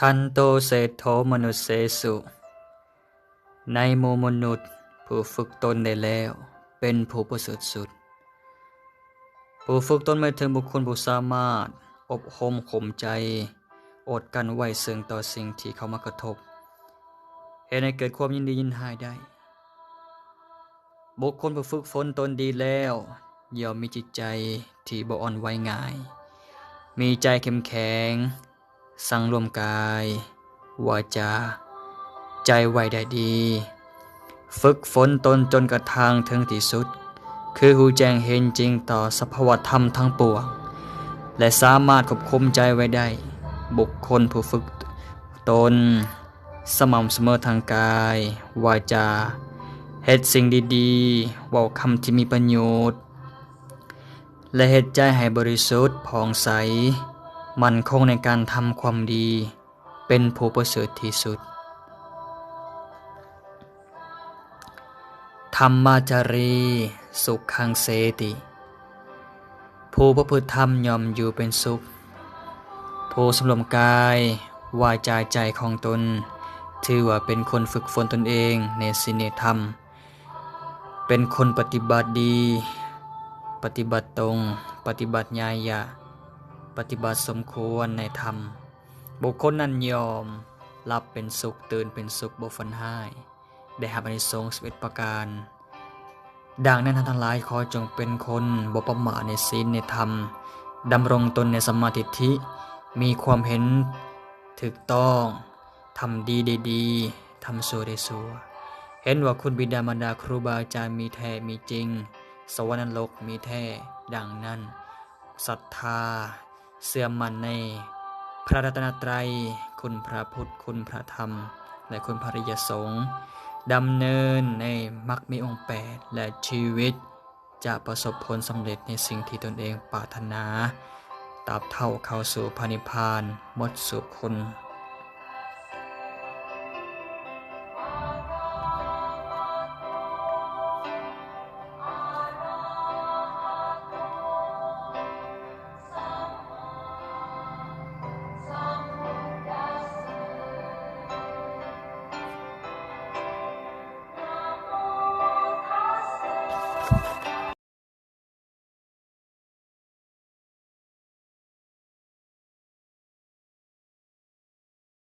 ທັນໂຕເສດໂຖມະນຸດເສສຸ ໃນໝູ່ມະນຸດ ຜູ້ຝຶກຕົນໄດ້ແລ້ວ ເປັນຜູ້ປະເສີດສຸດ. ຜູ້ຝຶກຕົນໝາຍເຖິງບຸກຄົນຜູ້ສາມາດອົບຮົມຂົ່ມໃຈ ອົດກັ້ນໄວ້ເຊິ່ງຕໍ່ສິ່ງທີ່ເຂົ້າມາກະທົບ ເຮັດໃຫ້ເກີດຄວາມຍິນດີຍິນຮ້າຍໄດ້. ບຸກຄົນຜູ້ຝຶກຝົນຕົນດີແລ້ວ ຍ່ອມມີຈິດໃຈທີ່ບໍ່ອ່ອນໄຫວງ່າຍ, ມີໃຈເຂັ້ມແຂງ, ສັງລວມກາຍ, ວາຈາ, ໃຈໄວ້ໄດ້ດີ, ຝຶກຝົນຕົນຈົນກະທັ່ງເຖິງທີ່ສຸດ ຄືຮູ້ແຈ້ງເຫັນຈິງຕໍ່ສະພາວະທຳທັງປວງ ແລະ ສາມາດຄວບຄຸມໃຈໄວ້ໄດ້. ບຸກຄົນຜູ້ຝຶກຕົນສະໝ່ຳສະເໝີທາງກາຍ, ວາຈາ, ເຮັດສິ່ງດີໆ, ເວົ້າຄຳທີ່ມີປະໂຫຍດ ແລະ ເຮັດໃຈໃຫ້ບໍລິສຸດ, ຜ່ອງໃສ, ໝັ້ນຄົງໃນການທຳຄວາມດີ, ເປັນຜູ້ປະເສີດທີ່ສຸດ. ທຳມະຈາຣີ ສຸຂັງເສຕິ ຜູ້ປະພຶດທຳຍ່ອມຢູ່ເປັນສຸກ. ຜູ້ສຳລວມກາຍ, ວາຈາ, ໃຈຂອງຕົນ ຖືວ່າເປັນຄົນຝຶກຝົນຕົນເອງໃນສິນໃນທຳ, ເປັນຄົນປະຕິບັດດີ, ປະຕິບັດຕົງ, ປະຕິບັດຍາຍະ, ປະຕິບັດສົມຄວນໃນທຳ. ບຸກຄົນນັ້ນຍ່ອມຫຼັບເປັນສຸກ, ຕື່ນເປັນສຸກ, ບໍ່ຝັນຮ້າຍ, ໄດ້ຮັບອານິສົງສິບເອັດປະການ. ດັ່ງນັ້ນ ທ່ານທັງຫຼາຍ ຂໍຈົ່ງເປັນຄົນບໍ່ປະໝາດໃນສິນໃນທຳ, ດຳລົງຕົນໃນສຳມາທິດຖິ, ມີຄວາມເຫັນຖືກຕ້ອງ, ທຳດີໄດ້ດີ, ທຳຊົ່ວໄດ້ຊົ່ວ, ເຫັນວ່າຄຸນບິດາມານດາ, ຄູບາອາຈານມີແທ້ມີຈິງ, ສະຫວັນນະລົກມີແທ້. ດັ່ງນັ້ນ ສັດທາເຊື່ອໝັ້ນໃນພະລັດຕະນະໄຕ, ຄຸນພະພຸດ, ຄຸນພະທຳ ແລະ ຄຸນພະລິຍະສົງ, ດຳເນີນໃນມັກມີອົງແປດ ແລະ ຊີວິດຈະປະສົບຜົນສຳເລັດໃນສິ່ງທີ່ຕົນເອງປາດຖະໜາ, ຕາບເທົ່າເຂົ້າສູ່ພະນິບພານ, ໝົດສູ່ຄຸນ